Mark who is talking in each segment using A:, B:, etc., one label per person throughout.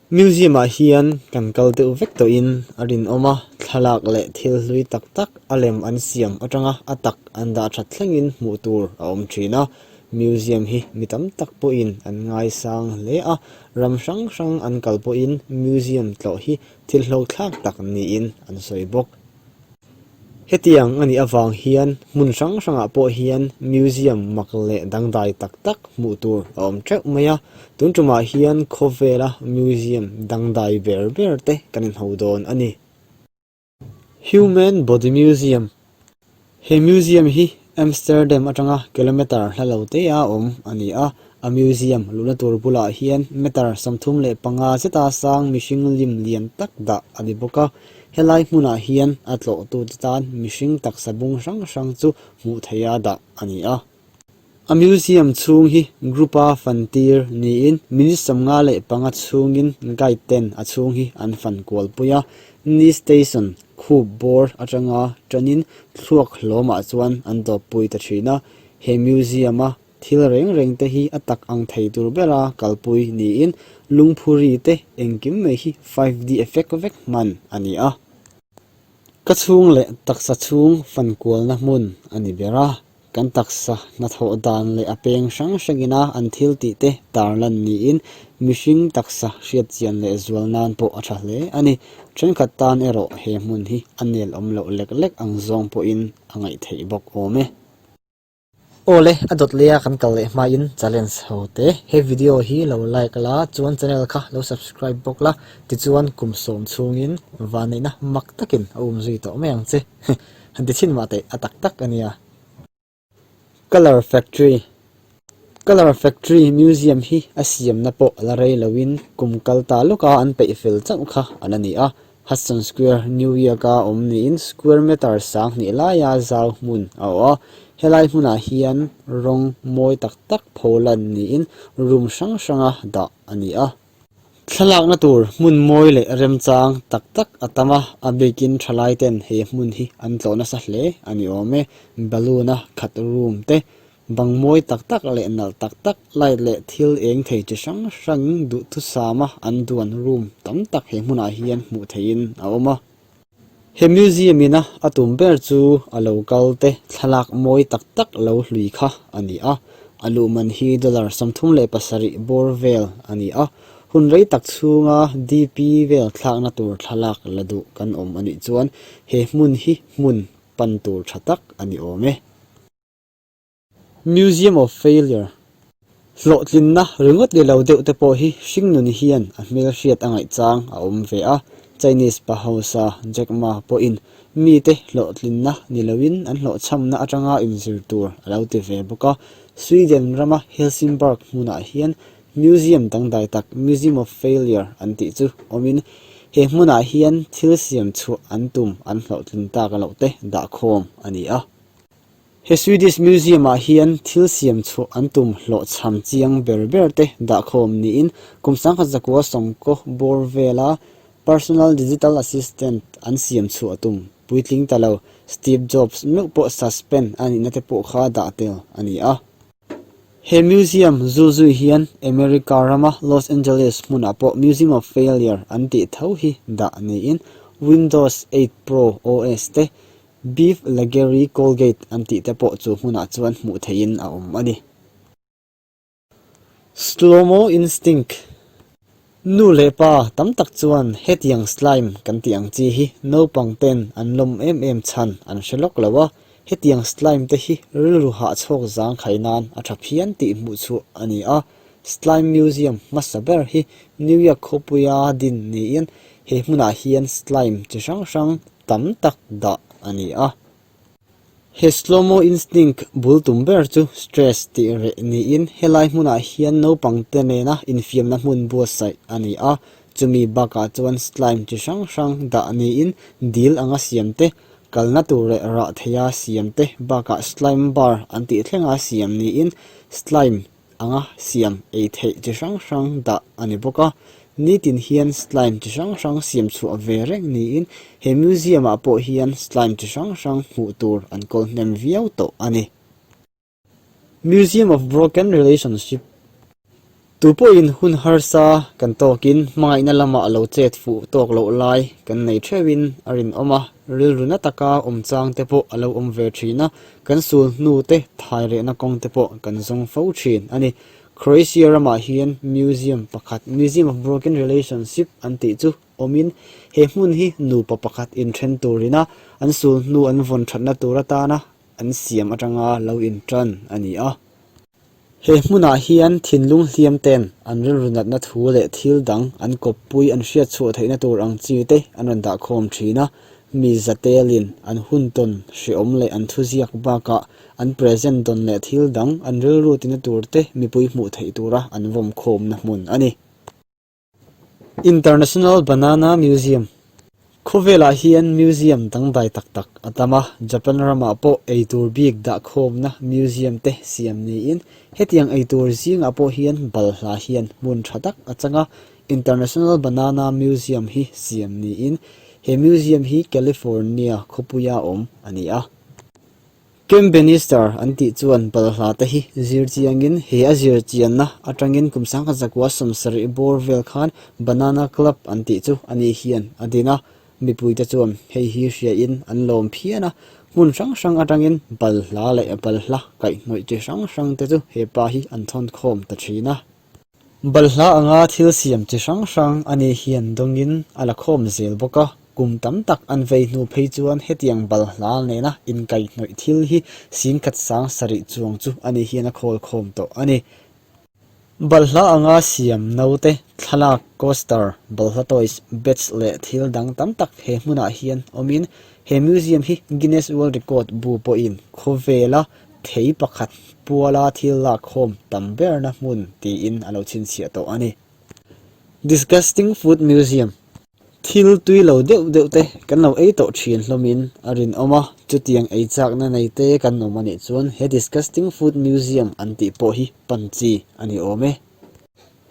A: Museum ah hian kan kal deuh vek tawhin a rinawm a, thlalak leh thil hlui tak tak a lem an siam atanga a tak an dah that thlengin hmuh tur a awm thin a. Museum hi mi tam tak pawhin an ngaisang hle a, ram hrang hrang an kal pawhin museum tlawh hi thil hlawhthlak tak niin an sawi bawk. Hetiang a nih avang hian hmun hrang hrangah pawh hian museum mak leh dangdai tak tak hmuh tur a awm teuh mai a, tun tumah hian khawvela museum dangdai ber ber te kan inho dawn a ni. Human Body Museum He museum hi Amsterdam atanga kilometre hla lo te a awm a ni a, a museum luhna tur bulah hian meter 35 zeta sang mihring lim lian tak dah a ni bawk a. Helai hmunah hian a tlawhtute tan mihring taksa bung hrang hrang chu hmuh theiha dah a ni a. A museum chhung hi group-a fan tir niin minute 55 chhungin guide ten a chhung hi an fan kual pui a. Ni station khup bawr atanga tanin thluak hlawmah chuan an dawppui ta thin a. He museum-a Thil reng reng te hi a tak ang thei tur bera kalpui niin lungphuri te engkim mai hi 5D effect vek hman a ni a. Ka chhung leh taksa chhung fankualna hmun a ni ber a, kan taksa hnathawh dan leh a peng hrang hrangina an thil tih te tarlan niin mihring taksa hriatchian leh zual nan pawh a tha hle a ni. Thenkhat tan erawh he hmun hi a nel awm loh lek lek ang zawng pawhin a ngaih theih bawk awm e. Awle, a dawt leh a kan kal leh hmain challenge ho te. He video hi lo like la, chuan channel kha lo subscribe bawk la, tichuan kum sawm chhungin vanneihna mak takin a um zui tawh mai ang che. Han ti chhin mah teh, a tak tak a nia. Colour Factory Colour Factory Museum hi a siamna pawh a la rei loin kum kal ta lawka an peih fel chauh kha a la ni a. Hudson Square, New York-a awm niin square meter 2000 laia zau hmun a awh a. Helai hmunah hian rawng mawi tak tak pholan niin room hrang hranga dah a ni a. Thlalakna tur hmun mawi leh remchang tak tak a tam a, a bikin thalaiten he hmun hi an tlawh nasa hle a ni awm e. Balloon-a khat room te Bang mawi tak tak leh nalh tak tak, light leh thil eng thei chi hrang hrang duhthusama an duan room tam tak he hmunah hian hmuh theihin a awm a. He museum ina a tum ber chu a lo kal te thlalak mawi tak tak lo hlui kha a ni a, a luh man hi dollar 37 bawr vel a ni a, hun rei tak chhunga DP vel thlakna tur thlalak la duh kan awm a nih chuan he hmun hi hmun pan tur tha tak a ni awm e. Museum of Failure, Hlawhtlinna ringawt ni lo deuh te pawh hi hringnun hian a hmelhriat a ngaihchang a awm ve a, Chinese pa hausa Jack Ma pawhin mite hlawhtlinna ni loin an hlawhchhamna atanga inzir tur a lo ti ve bawk a. Sweden rama Helsingborg hmunah hian museum dangdai tak Museum of Failure an tih chu awmin he hmunah hian thil siam chhuah an tum an hlawhtlin tak loh te dahkhawm a ni a. He Swedish Museum-ah hian thil siam chhuah an tum hlawhchham chiang ber ber te dahkhawm niin kum 1900 sawmkaw bawr vela Personal Digital Assistant an siam chhuah tum puitling ta lo Steve Jobs meuh pawh suspend a nihna te pawh kha dah tel a ni a. He museum zulzui hian America rama Los Angeles hmunah pawh Museum of Failure an tih tho hi dah niin Windows 8 Pro OS te Beef Lagery Colgate an tih te pawh chu hmunah chuan hmuh theihin a awm a ni. Slow-mo Instinct Nu leh pa tam tak chuan hetiang slime kan tih ang chi hi naupang ten an lawm em em chhan an hre lawk lo a, hetiang slime te hi rilru hahchhawk zang khai nan a tha phian tih hmuh chhuah a ni a. Slime Museum hmasa ber hi New York khawpuia din niin he hmunah hian slime chi hrang hrang tam tak dah a ni a. He Slow-mo Instinct bul tum ber chu stress tih reh niin helai hmunah hian naupang te nena infiamna hmun buatsaih a ni a. Chumi bakah chuan slime chi hrang hrang dah niin dil anga siam te, kalna tur leh rah theia siam te bakah slime bar an tih thlenga siam niin slime anga siam ei theih chi hrang hrang dah a ni bawk a. Nitin hian slime chi hrang hrang siam chhuah ve reng niin he museum ah pawh hian slime chi hrang hrang hmuh tur an kawl hnem viau tawh a ni. Museum of Broken Relationship. Tu pawhin hun harsa kan tawkin hmangaihna lamah lo chet fuh tawk loh lai kan nei theuhin a rinawm a, rilru na taka awm chang te pawh a lo awm ve thin a, kan sul hnu te thai rehna kawng te pawh kan zawng fo thin a ni. Croatia ramah hian museum pakhat, Museum of Broken Relationship an tih chu awmin he hmun hi nupa pakhat inthen turina an sul hnu an vawn thatna tur atana an siam atanga lo intan a ni a. He hmunah hian thinlung hliam ten an rilru natna thu leh thil dang an kawppui an hriat chhuah theihna tur ang chi te an rawn dah khawm thin a, mi zatelin an hun tawn hreawm leh an thuziak bakah an present dawn leh thil dang an rilru tina tur te mipui hmuh theih tura an vawm khawmna hmun a ni. International Banana Museum Khawvelah hian museum dangdai tak tak a tam a, Japan ramah pawh eitur bik dahkhawmna museum te siam niin hetiang eitur zingah pawh hian balhla hian hmun tha tak a chang a, International Banana Museum hi siam niin he museum hi California khawpuia awm a ni a. Kem Bannister an tih chuan balhla te hi zir chiangin he a zir chianna atangin kum sangkhat zakua 70 bawr vel khan Banana Club an tih chu ani hian a din a, mipuite chuan hei hi hriain an lawm phian a, hmun hrang hrang atangin balhla leh balhla kaihhnawih chi hrang hrang te chu he pa hi an thawn khawm ta thin a. Balhla anga thil siam chi hrang hrang a ni hian dawngin a la khawm zel bawk a, kum tam tak an vei hnu phei chuan hetiang balhla nena inkaihhnawih thil hi singkhat sang sarih chuang chu a ni hian a khawl khawm tawh a ni. Balhla anga siam naute, thlalak, coaster, balhla toys, bats leh thil dang tam tak he hmunah hian awmin he museum hi Guinness World Record bu pawhin khawvela Thei pakhat puala thil lakkhawm tam berna hmun tiin a lo chhinchhiah tawh a ni. Disgusting Food Museum Thil tui lo deuh deuh te kan lo ei tawh thin hlawmin a rinawm a, chutiang ei chakna nei te kan awm a nih chuan he Disgusting Food Museum an tih pawh hi pan chi a ni awm e.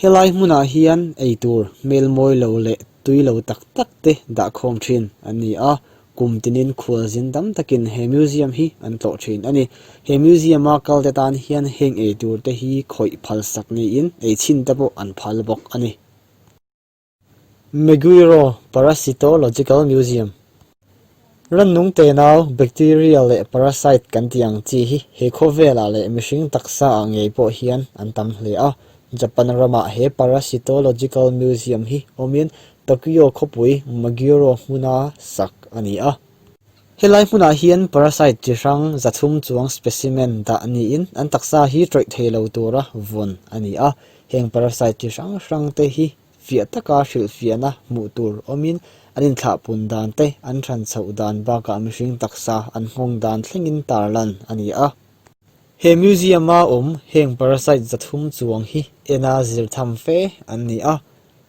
A: Helai hmunah hian eitur hmel mawi lo leh tui lo tak tak te dahkhawm thin an ni a, kum tinin khualzin tam takin he museum hi an tlawh thin a ni. He museum-a kal te tan hian heng eitur te hi khawih phal sak niin ei chhin te pawh an phal bawk a ni. Meguro Parasitological Museum Rannung tenau, bacteria leh parasite kan tih ang chi hi he khawvelah leh mihring taksa ah ngei pawh hian an tam hle a. Japan ramah he Parasitological Museum hi awmin Tokyo khawpui Meguro hmuna sak a ni a. Helai hmunah hian parasite chi hrang 300 chuang specimen dah niin an taksa hi tawih thei lo tura vawn a ni a. Heng parasite chi hrang hrang te hi fiah taka hrilhfiahna hmuh tur awmin an inthlahpun dan te, an hran chhoh dan bakah mihring taksa an nghawng dan thlengin tarlan a ni a. He museum-a awm heng parasite 300 chuang hi ena zir tham fe an ni a.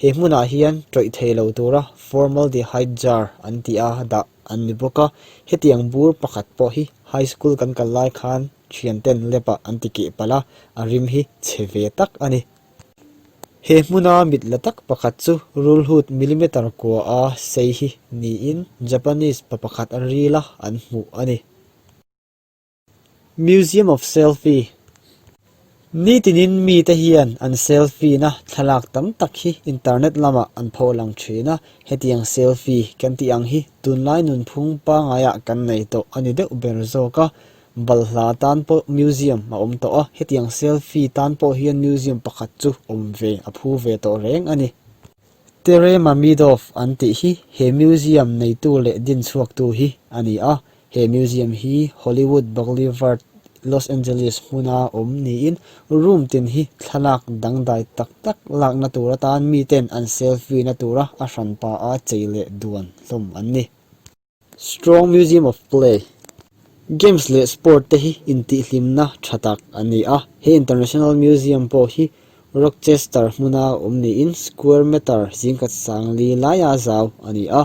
A: He hmunah hian tawih thei lo tura formaldehyde jar an tih a dah an ni bawk a, hetiang bur pakhat pawh hi high school kan kal lai khan thianten lab ah an ti keh palh a, a rim hi chhe ve tak a ni. He hmuna mit la tak pakhat chu rulhut millimeter kua a sei hi niin Japanese pa pakhat a ril a an hmuh a ni. Museum of Selfie Nitinin mite hian an selfie-na thlalak tam tak hi internet lamah an pho lang thin a, hetiang selfie kan tih ang hi tunlai nunphung pangaiah kan nei tawh a ni deuh ber zawk a, balhla tan pawh museum a awm tawh a, hetiang selfie tan pawh hian museum pakhat chu awm ve a phu ve tawh reng a ni. Tere Mamidov an tih hi he museum neitu leh dinchhuaktu hi a ni a, He museum hi Hollywood Boulevard, Los Angeles hmuna awm niin room tin hi thlalak dangdai tak tak lakna tur atan miten an selfie na tura a hranpa a chei leh duan hlawm an ni. Strong Museum of Play Games leh sport te hi intihhlimna tha tak an ni a, he International Museum pawh hi Rochester hmuna awm niin square meter zingkhat 4000 laia zau a ni a.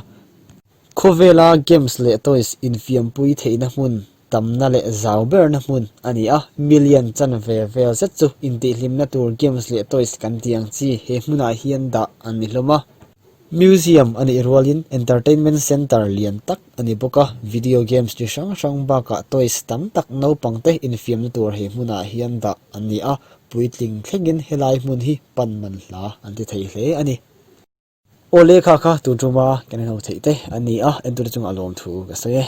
A: Khawvela games leh toys infiampui theihna hmun tamna leh zau berna hmun a ni a, million chanve vel zet chu intihhlimna tur games leh toys kan tih ang chi he hmunah hian dah an ni hlawm a. Museum a nih rualin entertainment center lian tak a ni bawk a, video games chi hrang hrang bakah toys tam tak naupangte infiamna tur he hmunah hian dah an ni a. puitling thlengin helai hmun hi pan man hla an ti thei hle a ni. Aw lehkha kha tun tuma kan inho theih te a ni a, entirna chungah lawmthu ka sawi e.